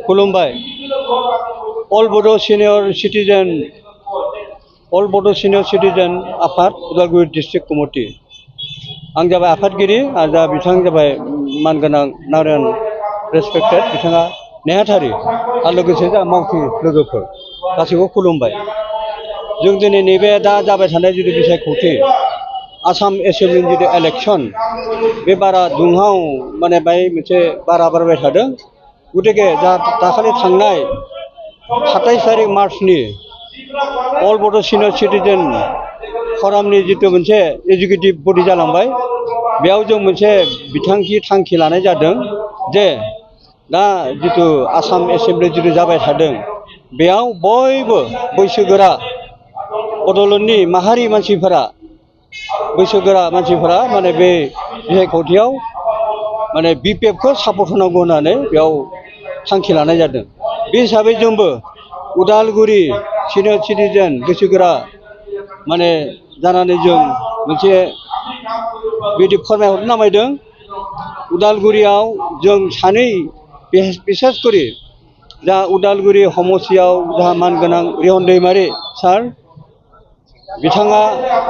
खुलुमबाय अल बड' senior citizen आफाद उदालगुरि डिस्ट्रिक्ट कमिटि आं जाबाय आफादगिरि आरो दा बिथां जाबाय मानगोनां नारायण रेसपेक्टेड बिथाङा नेहाथारि आरो लोगोसे जा मावथि लोगोफोर गासैबो खुलुमबाय। जों दिनै नैबे दा जाबाय थानाय जितु बिसायख'थि आसाम एसेम्ब्लिनि जितु इलेक्शन बे बारा दुंहाव माने बाय मोनसे बारा बारबाय थादों। गतिके दाखालि थांनाय 27 तारिख मार्चनि अल बड' सिनियर सिटिजेन फरामनि जितु मोनसे एजुकेटिभ बडि जालांबाय बेयाव जों मोनसे बिथांखि थांखि लानाय जादों जे दा जितु आसाम एसेम्ब्लि जितु जाबाय थादों बेयाव बयबो बैसोगोरा बड'लेण्डनि माहारि मानसिफोरा बैसोगोरा मानसिफोरा माने बे बिसायख'थियाव माने BPF खौ सापर्ट होनांगौ होननानै बेयाव थांखि लानाय जादों। बे हिसाबै जोंबो उदालगुरि सिनियर सिटिजेन बैसोगोरा माने जानानै जों मोनसे बिदि फोरमायहरनो नामायदों। उदालगुरियाव जों सानै बिसेस करि जा उदालगुरि समस्तियाव जा मानगोनां रिहन दैमारि सार बिथाङा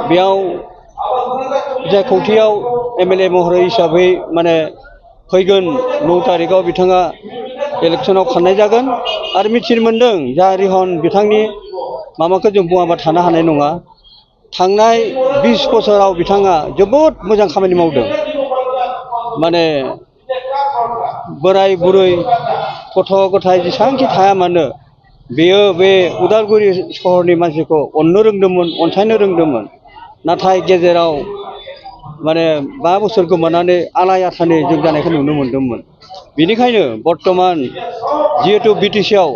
बेयाव बिसायख'थियाव MLA महरै हिसाबै माने फैगोन 9 तारिखआव बिथाङा इलेक्शनाव खारनाय जागोन आरो मिथिनो मोनदों जा रिहन बिथांनि माबाखौ जों बुङाबा थानो हानाय नङा। थांनाय 20 बोसोराव बिथाङा जोबोद मोजां खामानि मावदों। माने बोराय बुरै गथ' गथाय जेसेबांखि थाया मानो बेयो बे उदालगुरि सहरनि मानसिखौ अननो रोंदोंमोन अनसायनो रोंदोंमोन। नाथाय गेजेराव माने 5 बोसोर गोमानानै आलाय आथानि जों जानायखौ नुनो मोनदोंमोन। बेनिखायनो बर्तमान जिहेतु BTC आव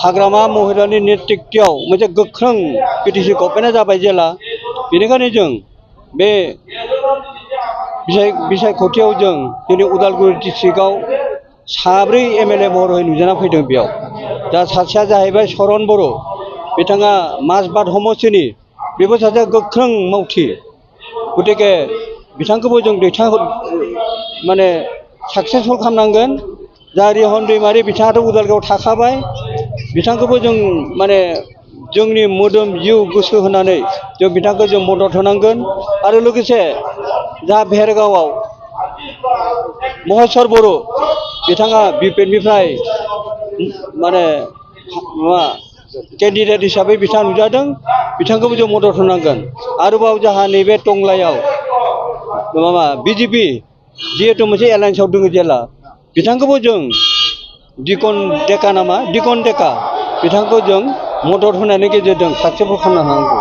हाग्रामा महिलानि नेतृत्वआव मोनसे गोख्रों BTC गभर्नमेन्टआ जाबाय जेला बेनिखायनो जों बे बिसायख'थियाव जों दिनै उदालगुरि डिस्ट्रिक्टआव 4 MLA महरै नुजाना फैदों। बेयाव दा सासेया जाहैबाय सरन बर' बिथाङा माजबाद समस्तिनि बेबो सासे गोख्रों मावथि। गतिके बिथांखौबो जों माने साक्सेसफुल खालामनांगोन। जा रिहन दैमारि बिथाङाथ' उदालगुरियाव थाखाबाय बिथांखौबो जों माने जोंनि मोदोम जिउ गोसो होनानै जों बिथांखौ जों मदद होनांगोन। आरो लोगोसे जा भेरगावआव महेश्वर बर' बिथाङा BPF माने केन्डिडेट हिसाबै बिथाङा नुजादों बिथांखौबो जों मदद होनांगोन। आरोबाव जोंहा नैबे टंलायाव BJP जिहेतु मोनसे एलायन्सआव दङ जेला बिथांखौबो जों दिकन डेका बिथांखौ जों मदद होनायनि गेजेरजों साक्सेसफुल खालामनो हानांगौ।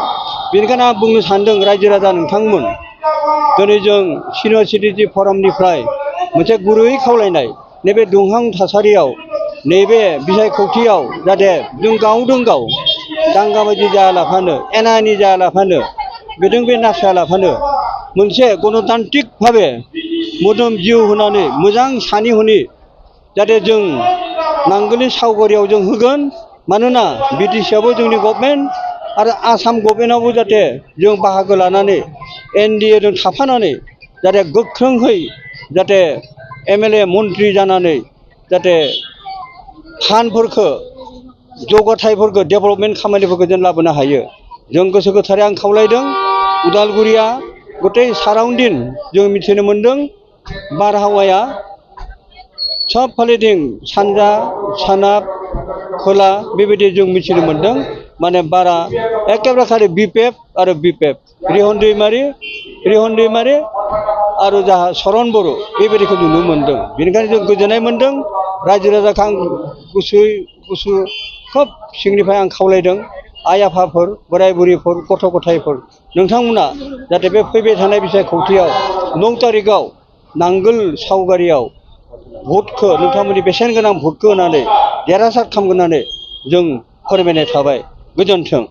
बेनिखायनो आं बुंनो सानदों रायजो राजा नोंथांमोन दिनै जों सिनियर सिटिजेन फरामनिफ्राय मोनसे गुरै खावलायनाय नैबे दुंहाव थासारियाव नैबे बिसायख'थियाव जाहाथे जों गावजों गाव दांगाबाजि जायालाफानो एना एनि जायालाफानो बेजों बे नासयालाफानो मोनसे गणतान्त्रिक भाबे मोदोम जिउ होनानै मोजां सानै हनै जाहाथे जों नांगोलनि सावगारियाव जों होगोन। मानोना BTC आवबो जोंनि गभर्नमेन्ट आरो आसाम गभर्नमेन्टआवबो जाहाथे जों बाहागो लानानै NDA जों थाफानानै जाहाथे गोख्रोङै जाहाथे MLA मन्त्रि जानानै जाहाथे फान्डफोरखौ जौगाथायफोरखौ डेभेलपमेन्ट खामानिफोरखौ जों लाबोनो हायो। जों गोसो गोथारै आं खावलायदों। उदालगुरिया गथै साराउन्डिं जों मिथिनो मोनदों बारहावाया सब फालेथिं सानजा सोनाब खोला बेबायदि जों मिथिनो मोनदों। माने बारा एखेबारे खालि BPF आरो BPF रिहन दैमारि आरो जाहा सरन बर' बेबायदिखौ नुनो मोनदों। बेनिखायनो जों गोजोननाय मोनदों। रायजो राजाखौ आं गुसु खोब सिंनिफ्राय आं खावलायदों आइ आफाफोर बोराय बुरैफोर गथ' गथायफोर नोंथांमोना जाहाथे बे फैबाय थानाय बिसायख'थियाव 9 तारिखआव नांगोल सावगारियाव भटखौ नोंथांमोननि बेसेन गोनां भटखौ होनानै देरहासार खालामगोन होननानै जों फोरमायनाय थाबाय। गोजोन्थों।